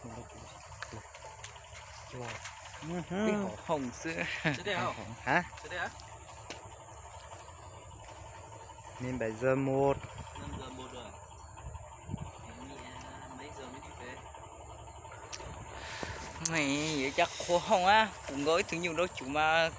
Ib hom hooj xwb. Hab, me npais zaw mus. Yuav cov qhua hooj a, kuv nkaus ib tug nyuj rau cuv mas.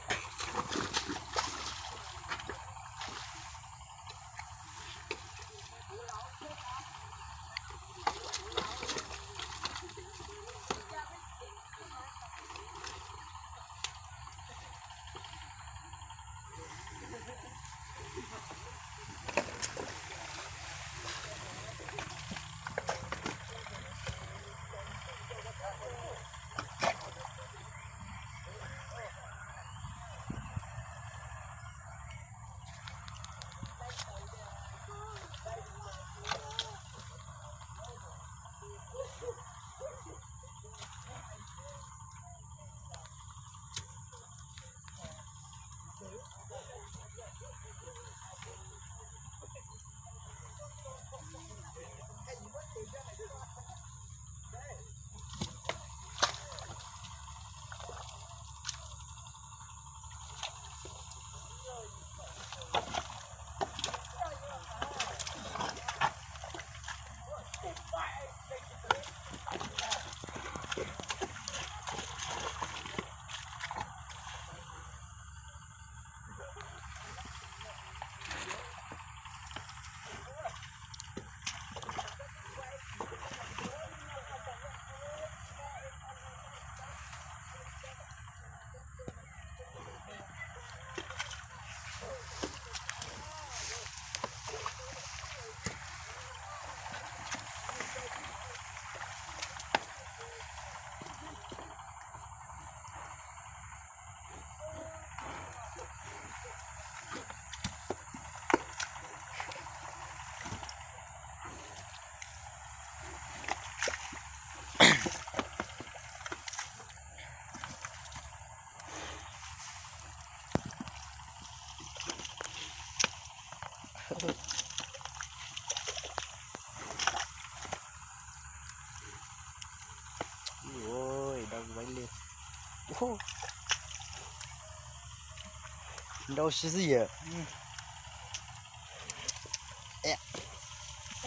Ntau si xwb yawm.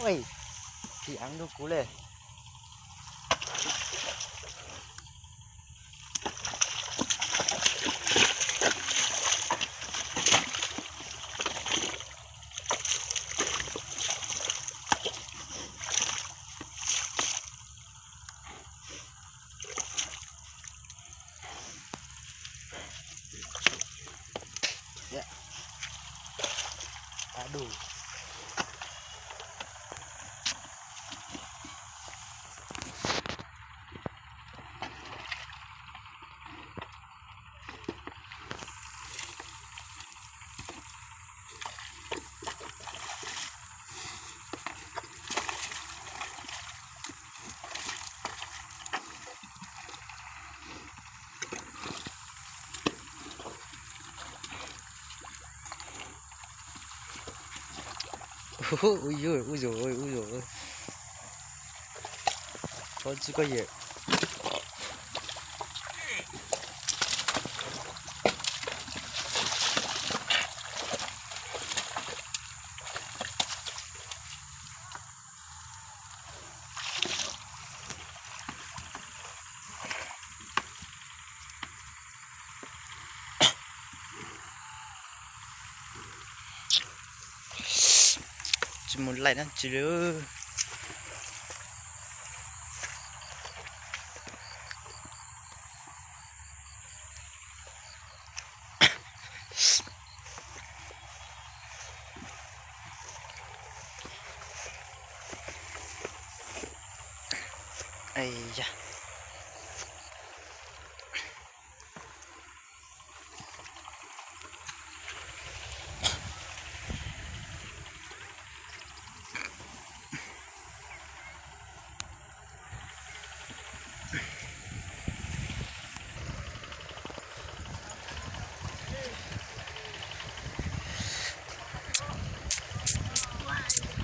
Ua, phim aav rau kuv le. Ui yog, ui yog, ui yog. Tsis koj yawm. Tsis mus laij dab tsi li.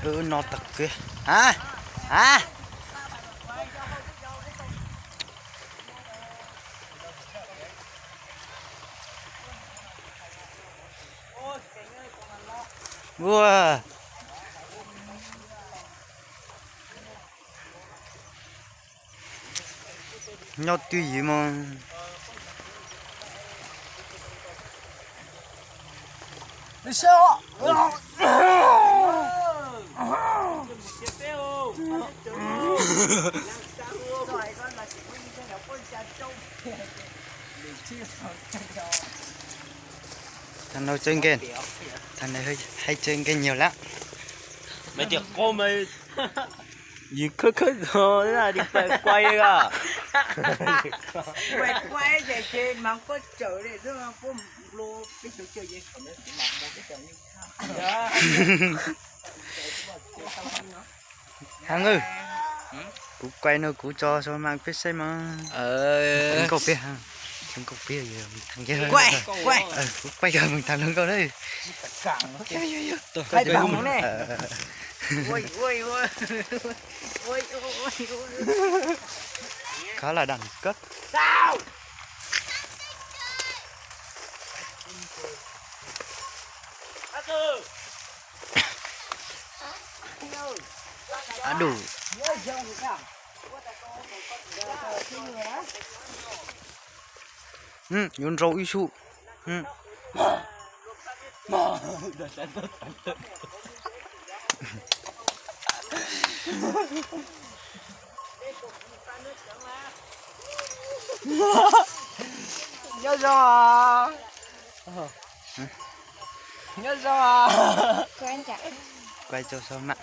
Wb no tag kis. A, a, Ua, nyob twj ywm mog. Thaum no txawj nkeeg, thaum no hais txawj nkeeg nyuag lawm. Yus khawb khawb zog li pais quay a. Heev, kuv quay no kuv tso so mas peb saib mas. Nkauj peb, nkauj peb, kuv quay mus thaum no nkauj na. Khov lam dam kod. Ab dum. Yuav nrau ib sub. Nyob zoo. Nyob zoo. Kuv ib tso so mam.